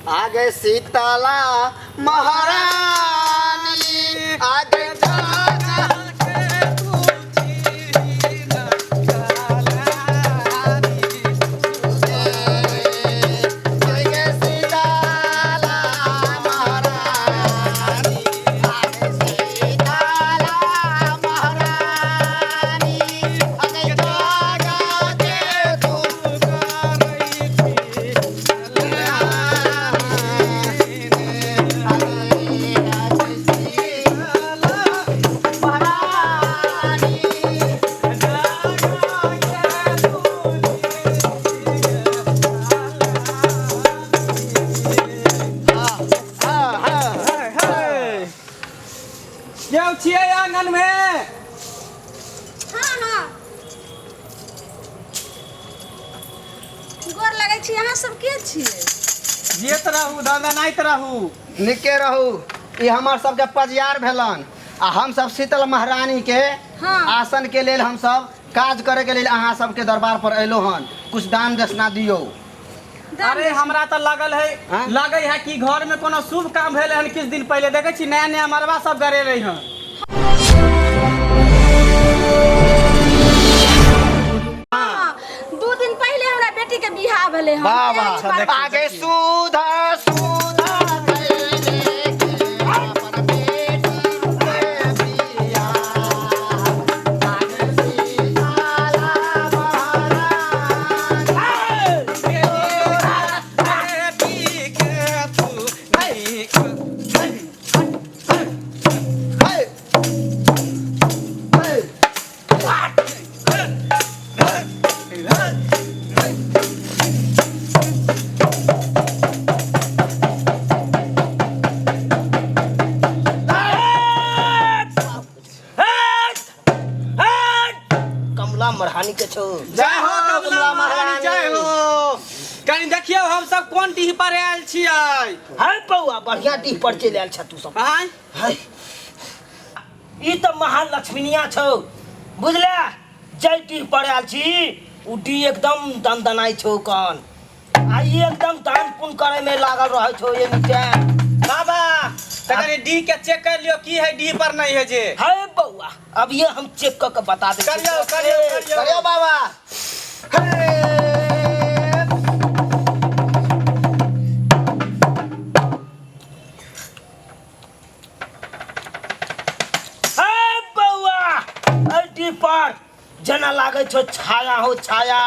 आगे सीताला महारानी आगे दादा आगे सीताला महारानी आगे सीताला महारानी आगे दादा के तू केओ छियै आंगन में? हाँ हाँ, गोर लगै छी। अहाँ सब के छियै? जियत रहू, दनदनाइत रहू। निके रहू। ई हमर सबके पजियार भेलन आ हम सब शीतल महारानी के आसन के लेल हम सब काज करे के लेल अहाँ सबके दरबार पर अयलो हन। कुछ दान दक्षिणा दियौ। अरे हमरा तऽ लगल है, हाँ? लगै है कि घर में कोनो शुभ काम भेल हन किछु दिन पहिले। देखै छी नया नया मरबा सब गरे रही हन। हाँ, 2 दिन पहिले हमरा बेटी के बियाह भेलै हन। वाह वाह। एहि बार- आगे सुधा सुधा कैले के अपन बेटी के बियाह। आगे सीताला महारानी। हे हे। कमला मरहानी के छौ। जय हो कमला महारानी, जय हो। कनी देखियौ हम सब कोन डीह पर आयल छियै। है पौआ, बढ़िया डीह पर चलि आयल छ तू सब। आँय? है, ई तऽ महालक्ष्मीनिया छौ, बुझले? जै डीह पर आयल छी उ डीह एकदम दनदनाइ छौ कन आ ई एकदम दान पुण्य करे में लागल रहै छौ एनी टाइम। बाबा, तऽ कनी डीह के चेक कर लियौ, की है डीह पर नहीं है जे। है बौआ, अब ये हम चेक कऽ के बता दे। करियौ, करियौ, करियौ। करियौ बाबा। हे। है बौआ, एहि डीह पर जेना लागै छौ छाया हो छाया।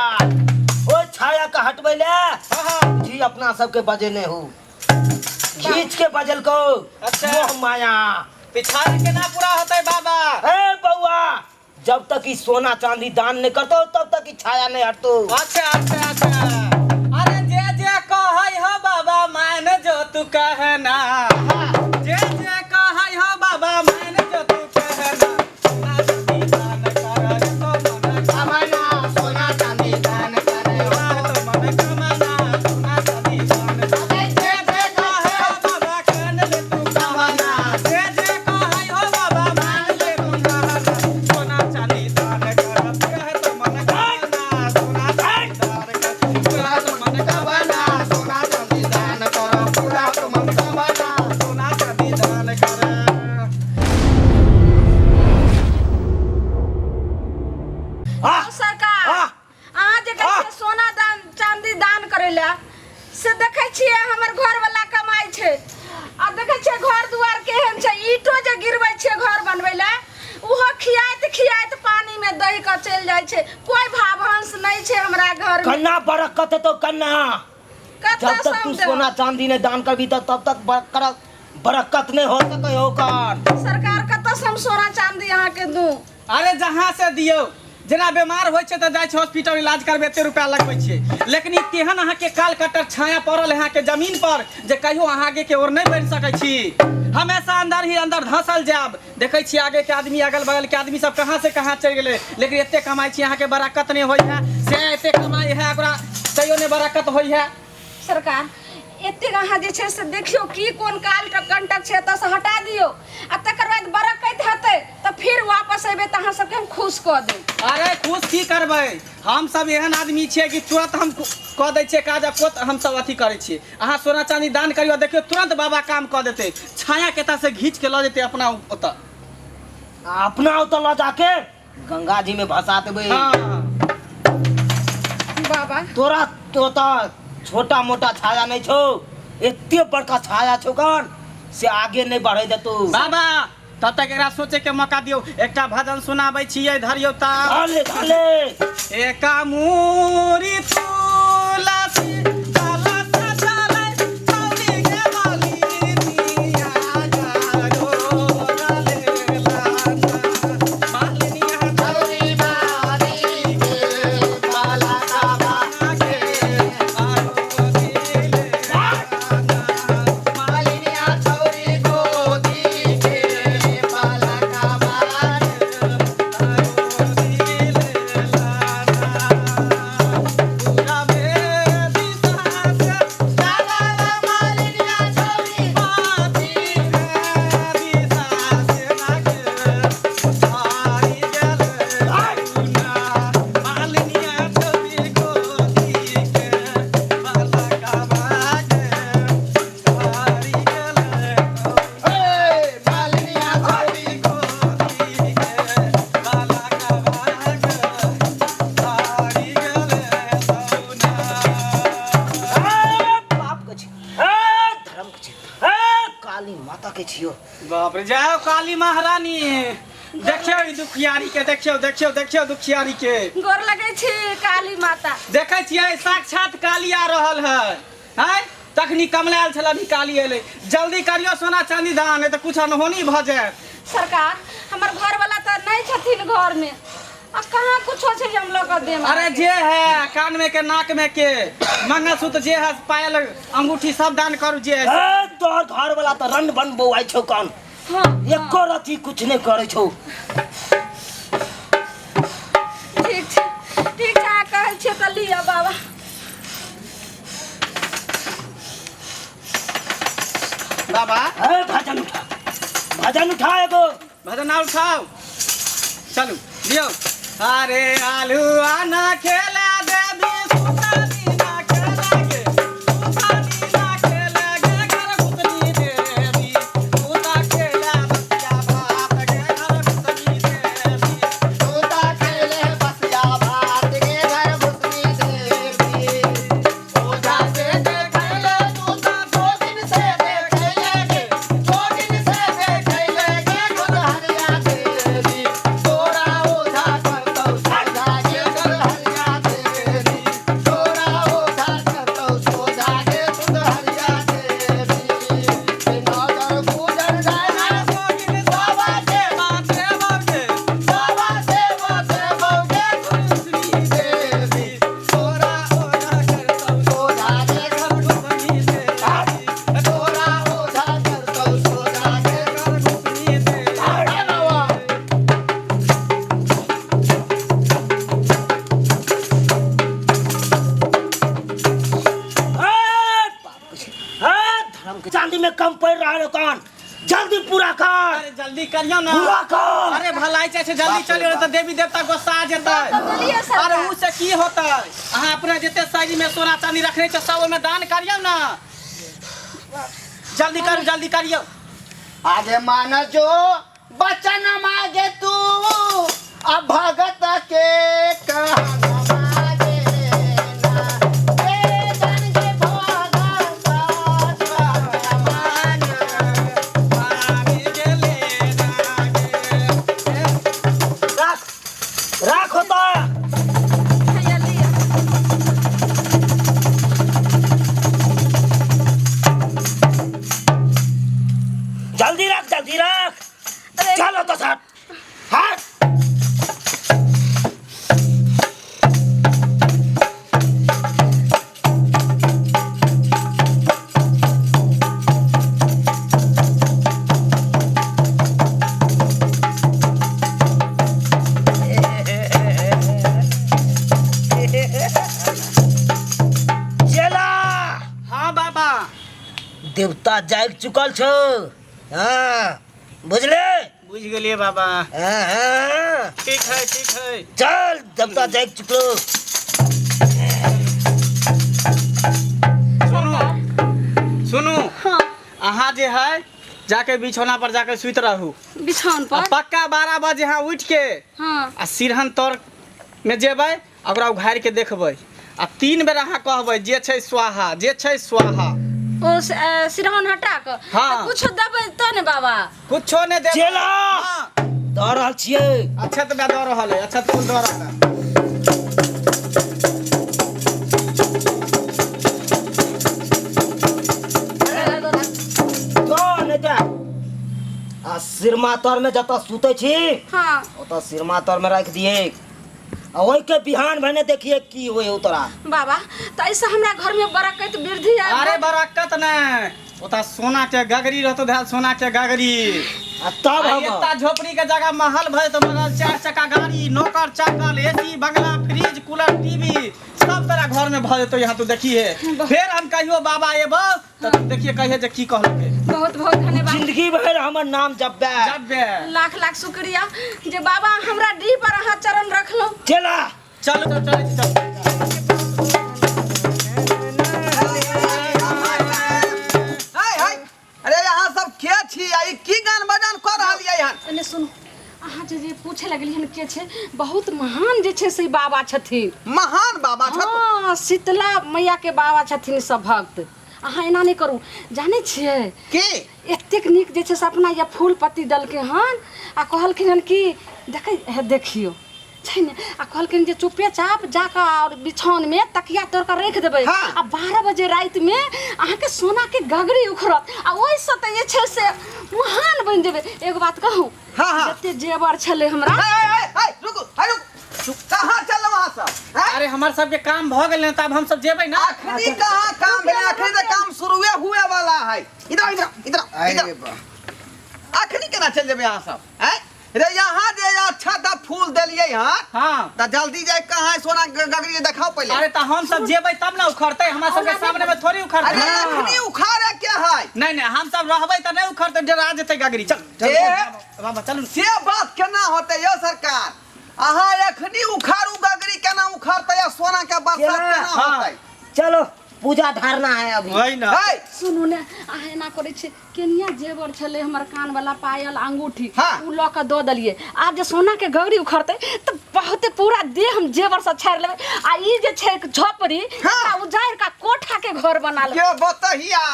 ओ छाया के हटबै ले जी अपना सबके बजेने हो, खींच के बजलको। अच्छा। मोह माया। पिछाड़ केना पूरा होतै बाबा? हे बौआ, जब तक ई सोना चांदी दान नहीं करतो तब तक ई छाया नहीं हटतो। अच्छा अच्छा अच्छा। अरे जे जे कहै हो बाबा मान जो तू कहना, जे जे कहै हो बाबा मान जो तू कहना, सोना चांदी दान कर तो मन कमाना, सोना चांदी दान करे। तो मन कमाना, सोना चांदी दान कर। जे जे जे कहै हो बाबा कान ले तू कमाना, जे जे कहै हो बाबा मान ले तू कहना, सोना चांदी दान कर कह तो मन कमाना, सोना चांदी दान कर कह तो मन कमाना, सोना चांदी दान करो पूरा तुम कमाना। सोना चांदी दान कर। आह, सरकार, आह! अहाँ जे कहै आह! छियै सोना दान चांदी दान करै लए, से देखै छियै हमर घर वाला कमाइ छै आ देखै छियै घर दुआर केहन छै। ईटो जे गिरबै छियै घर बनबै लए, ओहो खियाइत खियाइत पानी में दहि कऽ चलि जाइ छै। कोई भावहंस नहि छै हमरा घर में। कन्ना बरकत हेतौ कन्ना। कतऽ जब तक तू सब सोना चांदी नहीं दान करबी तब तक बरकत बरकत नहीं हो सके हो कर। सरकार, कतऽ से हम सोना चांदी अहाँके दू? अरे जहाँ से दियौ। जेना बीमार होइ छै तऽ जाइ छै हॉस्पिटल, इलाज करबै, एते रुपया लगबै छै। लेकिन ई तेहन अहाँके काल कटर छाया पड़ल है अहाँके जमीन पर जे कहियो अहाँ आगे के ओर नहि बढ़ि सकै छी, हमेशा अंदर ही अंदर धंसल जायब। देखै छी आगे के आदमी, अगल बगल के आदमी सब कहाँ से कहाँ चलि गेलै, लेकिन एते कमाइ छी अहाँके बरकत नहि होइ है। से एते कमाइ है ओकरा, तैयो नहि बरकत होइ है। सरकार, एतेक अहाँ जे छै से देखियौ की कोन काल कंटक छै एतऽसँ हटा दियौ आ तकर बाद बरकैत हेतै तऽ फिर वापस अयबै तऽ अहाँ सबके हम खुश कऽ देब। अरे खुश की करबै, हम सब एहन आदमी छियै कि तुरंत हम कऽ दै छियै काज आ कोत हम सब अथी करै छियै। अहाँ सोना चांदी दान करियौ, देखियौ तुरंत बाबा काम कऽ देतै, छाया के एतऽ से घीच के लऽ जेतै अपना ओतऽ। आ अपना ओतऽ लऽ जाके गंगा जी में भसा देबै। हाँ। बाबा तोरा तो तऽ छोटा मोटा छाया नहीं छौ, एते बड़का छाया छौ कन से आगे नहीं बढ़े देतौ। बाबा तब तक एकरा सोचे के मौका दियौ, एकटा भजन सुनाबै छियै, धरियौ ता। धाले धाले। एका मूरी तुलसी कलश चलै चौरी के मालिनिया जागो गलेला मालिनिया चौरी बारी के बाला काबा के आरो दिले मालिनिया चौरी गोदी के बाला काबा मालिनिया चौरी ए मालिनिया चौरी ए, बाप के छी, ए, धर्म के छी, ए, काली माता के छियो। बाप रे, जाओ काली महारानी, देखियौ ई दुखियारी के, देखियौ देखियौ देखियौ दुखियारी के। गोर लगै छी काली माता। देखै छियै साक्षात काली आ रहल है। हैं तखनी कमला आयल छल, अभी काली एलै। जल्दी करियौ सोना चांदी दान, नहीं तऽ कुछ अनहोनी भऽ जायत। सरकार हमर घर वाला तऽ नहीं छथिन घर में, आ कहाँ कुछो छै जे हम लऽ कऽ देब। अरे जे है कान में के नाक में के मंगलसूत्र जे है पायल अंगूठी सब दान करू जे है। ए, तोहर घर वाला तऽ रन बन बौआइ छौ कन, हाँ, एको रति कुछ नहीं करै छौ। ठीक छै ठीक छै, अहाँ कहै छियै तऽ लिअ बाबा। बाबा ए, भजन उठा, भजन उठा एगो। भजन ना उठाओ, चलू लियो। अरे आलू आना खेला देवी सुतानी ना खेला गे, सुतानी ना खेला गे घर घुसनी देवी, सुता खेला बसिया भात गे घर घुसनी देवी, तोता खेले बसिया भात गे घर घुसनी देवी, ओझा से देखैले तोता गोदिन से देखैले गे, गोदिन से देखैले गे घर हरिया देवी, तोरा ओझा करतौ सोझा गे घर हरिया देवी, तोरा ओझा करतौ सोझा गे सुध हरिया देवी, नजर गुजर जाय ना गोदिन बाबा से बाते बाते बाबा से बाते बौगे घुसनी देवी, तोरा ओझा करतौ सोझा गे घर घुसनी देवी, तोरा ओझा करतौ सोझा गे घर घुसनी देवी। अरे बाबा। ए, बाप के छी, ए, धर्म के चांदी में कम पड़ रहा है कौन, जल्दी पूरा कर। अरे जल्दी करियौ ना। पूरा कर। अरे भलाई चाहे छै, जल्दी बाप रे चलियौ, बाप। तऽ देवी देवता गुस्सा जेतै। तऽ देलियै सरकार। अरे उ से की होतै, अहाँ अपना जते शरीर में सोना चांदी रखने छै सब ओहिमे दान करियौ ना। जल्दी करू जल्दी करियौ। आगे मान जो बचन मांगे तू अब भगत के कहना मांगे ना। ए जन के भगत कहना मांगे। मांगे गेले नागे। राख राख होता। हैया लिअ। जल्दी राख जल्दी राख। अरे चलो तो साहब हाँ। चेला। हाँ बाबा। देवता जागि चुकल छौ। हाँ, बुझले? बुझि गेलियै बाबा। हाँ, हाँ। ठीक है, ठीक है। चल, देवता जागि चुकलो। सुनू सुनू, हाँ। अहाँ जे है जाके बिछौना पर जाके सुति रहू। बिछौन आ पर? पक्का 12 बजे अहाँ उठि के हाँ। आ सिरहन तर में जेबै, आ ओकरा उघारि के देखबै, आ 3 बेर अहाँ कहबै जे छै स्वाहा, जे छै स्वाहा। ओ सिरहन हटा कऽ? हाँ। तऽ कुछो देबै तऽ ने बाबा? कुछो नहि देबै। चेला! हाँ। दऽ रहल छियै। अच्छा, तऽ दऽ रहल है। अच्छा, फूल दऽ रहल है। दऽ नहि दे। आ सिरमा तर में जतऽ सुतै छी, हाँ, ओतऽ सिरमा तर में राखि दियै, आ ओहिके बिहान भने देखिए की होइ हो तोरा। बाबा, तऽ एहिसँ हमरा घरमे बरकत वृद्धि आयल? अरे बरकत नहि, ओतऽ सोना के गगरी रहतो धैल, सोना के गगरी। आ तब आ हम एकटा झोपड़ी के जगह महल भए तो मगल 4 चक्का गाड़ी, नौकर चाकर, एसी, बंगला, फ्रिज, कूलर, टीवी सब तोरा घर में भऽ जेतौ। यहाँ तू देखिए, फेर हम कहियो बाबा एबो तऽ तू देखिए कहिए जे की कहलकै। बहुत बहुत धन्यवाद। जिंदगी भरि हमर नाम जपबे। जपबे। लाख लाख शुक्रिया जे बाबा हमरा डीह पर अहाँ चरण रखलहुँ। चला। चलू, चल, चलै छी, चल। हाय हाय, अरे अहाँ सब के छी आ ई की गान बजान कऽ रहलियै हन? एने सुनू, अहाँ जे जे पूछे लगलियै हन के छै, बहुत महान जे छै से ई बाबा छथिन। महान बाबा छथि? हाँ, शीतला मैया के बाबा छथिन सब भक्त। अहाँ एना नहि करू, जानै छियै की? एतेक नीक जे छै से अपना या फूल पत्ती देलकै हन, आ कहलखिन हन कि देखै हे देखियौ छै ने, आ कहलखिन जे चुपे चाप जाकऽ आओर बिछौनमे तकिया तोड़ कऽ राखि देबै, हाँ। आ 12 बजे रातिमे अहाँके सोनाके गगरी उखड़त, आ ओहिसँ तऽ जे छै से महान बनि जेबै। एगो बात कहू? हाँ, हाँ। जते जेवर छलै हमरा। हाय हाय हाय हाय, रुकू, हाय रुकू, कहाँ चललहुँ अहाँ सब, हैं? अरे हमर सबके काम भऽ गेल ने, तब हम सब जेबै ना। अखनी कहाँ काम भेलै? अखनी तऽ काम शुरुए हुए वाला है। इधर इधर इधर इधर। अखनी केना चलि जेबै अहाँ सब, हैं? रे यहाँ जे अच्छा दा फूल देलियै हँ, हाँ, तऽ जल्दी जाय कहाँ है सोना गगरी, देखाओ पहिले। अरे तऽ हम सब जेबै तब ने उखड़तै, हमरा सबके सामने में थोड़ी उखड़तै। अरे अखनी उखाड़े के है। नहीं नहीं, हम सब रहबै तऽ नहीं उखड़तै, डरा जेतै गगरी। चल चल। ए! बाबा, चलू। से बात केना होतै यौ सरकार? अहाँ एखनी उखाड़ू, गगरी केना उखड़तै आ सोना के बरसात केना? केना हाँ। होतै? चलो, पूजा धारणा है अभी। वही ना। है सुनू ने, अहाँ एना करै छियै, केनिया जेवर छलै हमर, कान वाला, पायल, अंगूठी, हाँ। उ लऽ कऽ दऽ देलियै। आब जे सोना के गगरी उखड़तै तऽ बहुते पूरा देह हम जेवर से छाड़ि लेबै, आ ई जे छै झोपड़ी, हाँ। एकरा उजाड़ि कऽ कोठा के घर बना लेबै। के बतहिया,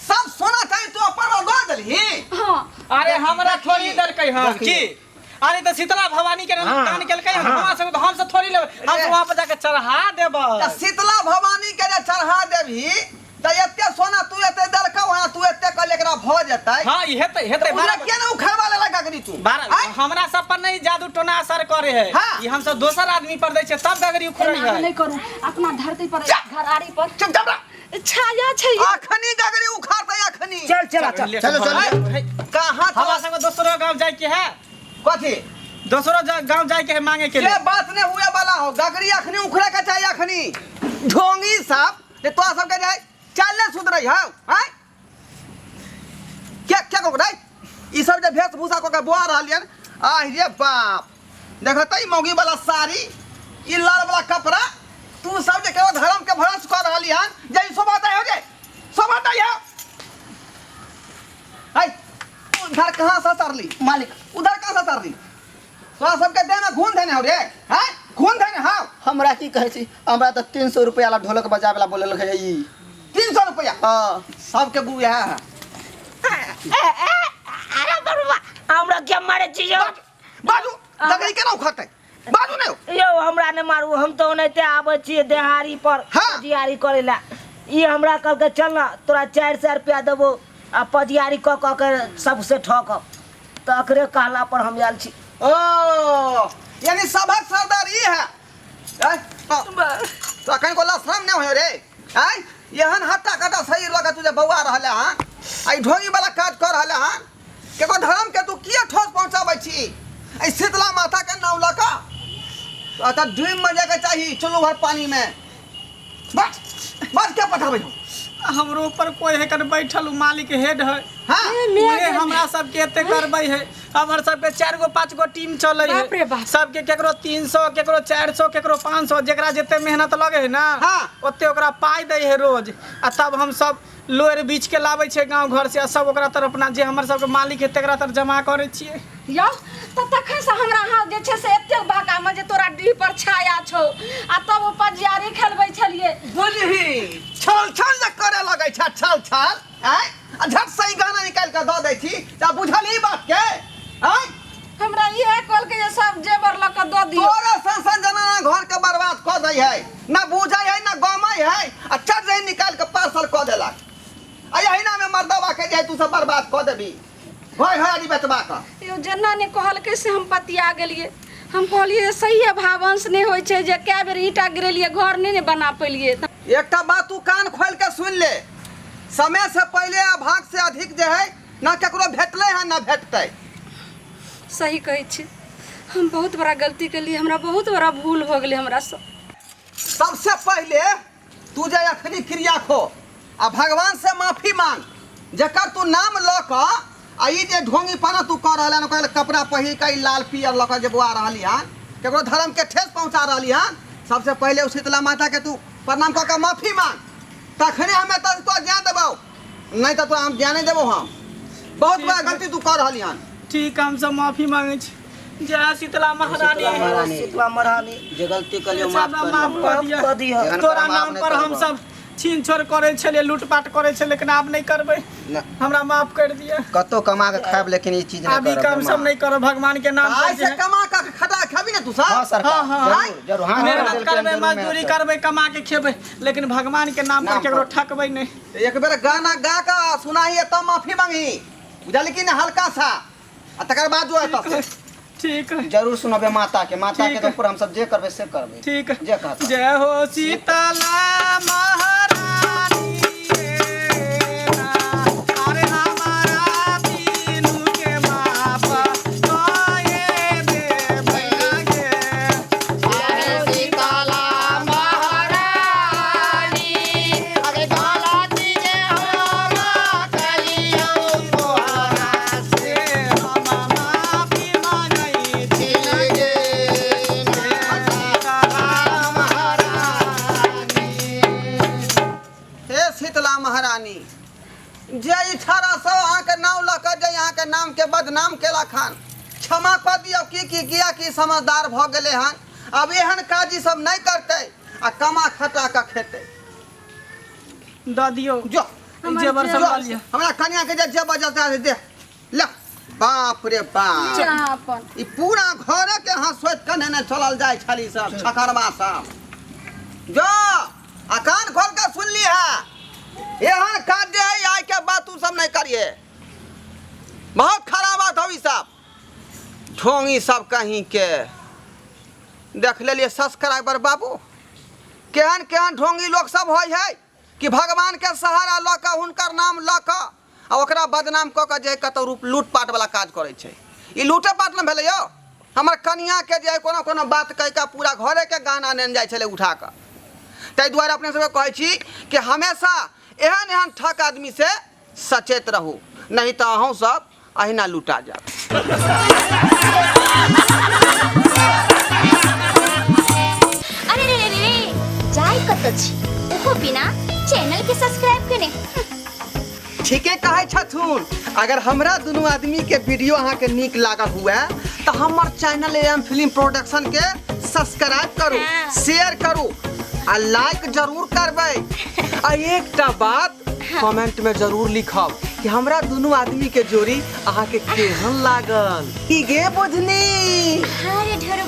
सब सोना चाही तू अपन दऽ देलही? हाँ। अरे हमरा थोड़ी देलकै हन की? अरे तऽ शीतला भवानी के हाँ। दान केलकै हन, हमरा सब हम सब थोड़ी लेबै, हम सब वहां पर जाके चढ़ा देबै। तऽ शीतला भवानी के जे चढ़ा देबही तऽ एते सोना तू एते देलकौ हँ, तू एते कहले एकरा भऽ जेतै। हाँ, ई हेतै, हेतै। ओकरा 12 किया ने उखड़वा लेलक गगरी तू? 12 आँय? हमरा सब पर नहीं जादू टोना असर करे है। हाँ। ई हम सब दोसर आदमी पर दै छै तब गगरी उखड़ै एना अहाँ है। नहि करू, अपना धरती पर, घरारी पर चुप चुप रह। छाया छै यौ। अखनी गगरी उखाड़तै अखनी। चल चल चल। लेट चलो, भऽ चलो। गेल। कहाँ हमरा चल? सबके दोसरो गाँव जाय के है। कथी? दोसरो गाँव जाय के है मांगे के से लिए। बात नहीं हुए वाला हो, गगरी अखनी उखड़े के चाहिए अखनी। ढोंगी साहब जे तोरा सबके जाय चल ने सुधरै हौ, आँय? क्या क्या कहो रे? ई सब जे वेशभूषा कऽ के बोआ रहलियन, आह रे बाप, देखो तऽ ई मौगी वाला साड़ी, ई लाल वाला कपड़ा, तू सब जे केवल धर्म के भ्रष्ट कऽ रहली हन, जे ई शोभा दै हो, जे शोभा दै हो। है, उधर कहाँ से सरली? मालिक। उधर कहाँ से सरली? तोरा सबके देह में घून धने हो रे, हैं? घून धने हो। हमरा की कहै छी, हमरा तऽ 300 रुपया ला ढोलक बजाबे ला बोलल है ई। 300 रुपया? हाँ। सबके गु इएह है। अरे बरुआ, हमरा के मारे छी यौ? बाजू, दगड़ी केना उखड़तै? बाजू ने। यौ, हमरा नहि मारू, हम तऽ ओनाहिते आबै छियै देहारी पर हाँ। पजियारी करै लए। ई हमरा कहलकै चल ने तोरा 400 रुपया देबो आ पजियारी कऽ कऽ के सबसे ठकब, तऽ एकरे कहला पर हम आयल छी। ओ यानी सभक सरदार ई है। आँय? तो अखन को शरम नहीं हो रे? आँय, एहन हट्टा कट्टा शरीर लऽ के तू जे बौआ रहले हन, आ ई ढोंगी वाला काज कऽ रहले हन, केको धर्म के तू किया ठोस पहुंचाबै छी एहि शीतला माता के नाम लऽ कऽ? तो ड्रीम में जाके चाही चलू भर पानी में। बस बस, क्या पठाबै हो? हमरो ऊपर कोई है कन बैठल उ मालिक हेड है। हाँ उहे हमरा सबके एते करबै है। हमर सबके 4 गो 5 गो टीम चलै है। बाप रे बाप। सबके केकरो 300, केकरो 400, केकरो 500, जेकरा जते मेहनत लगे है ना, हाँ। ओते ओकरा पाइ दै है रोज। आ तब हम सब लोर बीछ के लाबै छै गांव घर से आ सब ओकरा तरफ अपना जे हमर सबके मालिक है तेकरा तरफ जमा करै छियै। यौ तऽ तखन से हमरा अहाँ जे छै से एतेक बहकामे जे तोरा डीह पर छाया छौ आ तब ओ पजियारी खेलबै छलियै। बुझही छल छल जे करे लगै छै, छल छल आँय, आ झट से ई गहना निकालि कऽ दऽ दै छी तऽ बुझल ई बात के आँय? हमरा इहे कहलकै जे सब जेवर लऽ कऽ दऽ दियौ। तोरा सन सन जनाना घर के बर्बाद कऽ दै है, ना बुझै है ना गमै है, आ चट दही निकालि कऽ पार्सल कऽ देलक। आ एहिना में मर्दवा के जे तू सब बर्बाद कऽ देबी घर घर आदि बेचबा कऽ। यौ जेना ने कहलकै से हम पतिया गेलियै। हम कहलियै सहिए भावंश नहि होइ छै जे कए बेर ईंटा गिरेलियै घर नहि ने बना पेलियै। एकटा बात तू कान खोलि के सुनि ले, समय से पहिले आ भाग से अधिक जे है ना केकरो भेटलै हँ ना भेटतै। सही कहै छी, हम बहुत बड़ा गलती केलियै, हमरा बहुत बड़ा भूल भऽ गेलै हमरासँ। सबसे पहिले तू जे अखनी क्रिया खो आ भगवान से माफी मांग, जकर तू नाम लऽ कऽ आ ई जे ढोंगी पाना तू कऽ रहल हन, ओकरा कपड़ा पहिर कऽ ई लाल पियर लऽ कऽ जे बौआ रहली हन, केकरो धर्म के ठेस पहुँचा रहली हन, सबसे पहिले ओ शीतला माता के तू प्रणाम कऽ कऽ माफी मांग, तखने हमे तऽ तोरा ज्ञान देबौ, नहीं तऽ तोरा हम ज्ञान नहीं देबौ। हम बहुत बड़ा गलती तू कऽ रहली हन। ठीक, हम सब माफी मांगे छी। जय शीतला महारानी। महारानी। शीतला महारानी जे गलती कलियो माफ हमरा कर माफ दियौ। कऽ दिअ। कऽ दिअ। एहन तोरा कर्म आब नाम नहि पर हम करबौ। सब छीन छोड़ करै छलियै, लूटपाट करै छलियै, लेकिन आब नहि करबै। ना। हमरा माफ कर दिअ। कतौ कमा के खायब लेकिन ई चीज नहि आब ई करब। काम सब नहि करब भगवान के नाम पर आइ जे से है। कमा कऽ खटा खेबी ने तू सब? हाँ सरकार, हाँ, हाँ। जरूर जरूर, हाँ, मेहनत जरूर, करबै, जरूर, मजदूरी मेहनत करबै, कमा के खेबै, लेकिन भगवान के नाम पर नाम केकरो पर। ठकबै नहि। एक बेर गाना गा कऽ सुनाही तब माफी मांगही, बुझल कि ने? हल्का सा, आ तकर बाद जो एतऽ से। ठीक है, जरूर सुनबे माता के, माता के ठीक तो है। ऊपर हम सब जे करबै से करबै। ठीक है। जे कहता। जय हो शीतला महारानी, अरे हमारा तीनू के माप कए देबै गे। शीतला महारानी, अरे गलती जे हमरा कलियौ तोहरा से हम माफी मांगै छी गे। शीतला महारानी। हे शीतला महारानी, जे ई छाड़ा सब अहाँके नाम लऽ कऽ जे अहाँके नामके बदनाम केलक हन, क्षमा कऽ दियौ। की की किया की समझदार भऽ गेलै हन, आब एहन काज ई सब नहि करतै आ कमा खटा कऽ खेतै। दऽ दियौ जो जेवर सब जो, लऽ लिअ। हमरा कनिया के जे जेवर जलता है दे ले। बाप रे बाप, अहाँ अपन ई पूरा घरे के अहाँ सोचि कऽ नेने चलल जाइ छली सब छकरवा सब। जो आ कान खोल के सुन ली है, एहन काज जे है आइ के बाद तू सब नहीं करिए, बहुत खराब बात हो ई सब ढोंगी सब कहीं के। देख लेलिए सब्सक्राइबर बाबू, केहन केहन ढोंगी लोग सब होइ है कि भगवान के सहारा लऽ कऽ हुनकर नाम लऽ कऽ आ ओकरा बदनाम कऽ कऽ जे कतौ रूप लूटपाट वाला काज करै छै। ई लूटे पाट ने भेलै यौ। हमर कनिया के जे कोनो कोनो बात कहि कऽ पूरा घरे के गहना नेने जाइ छलै उठा कऽ। ताहि दुआरे अपने सबके कहै छी कि हमेशा एहन एहन ठक आदमी से सचेत रहू, नहीं तऽ अहूँ सब अहिना लूटा जायब। अरे रे रे रे रे, जाय कतऽ छी ओहो बिना चैनल के सब्सक्राइब केने। ठीके कहै छथुन, अगर हमरा दुनू आदमी के वीडियो अहाँके नीक लागल हुए तऽ हमर चैनल एम फिल्म प्रोडक्शन के सब्सक्राइब करू, हाँ। शेयर करू आ लाइक जरूर करबै। आ एकटा बात कमेंट में जरूर लिखब कि हमरा दुनू आदमी के जोड़ी अहाँके केहन लागल। की गे बुझनी? हाँ रे ढोरबा।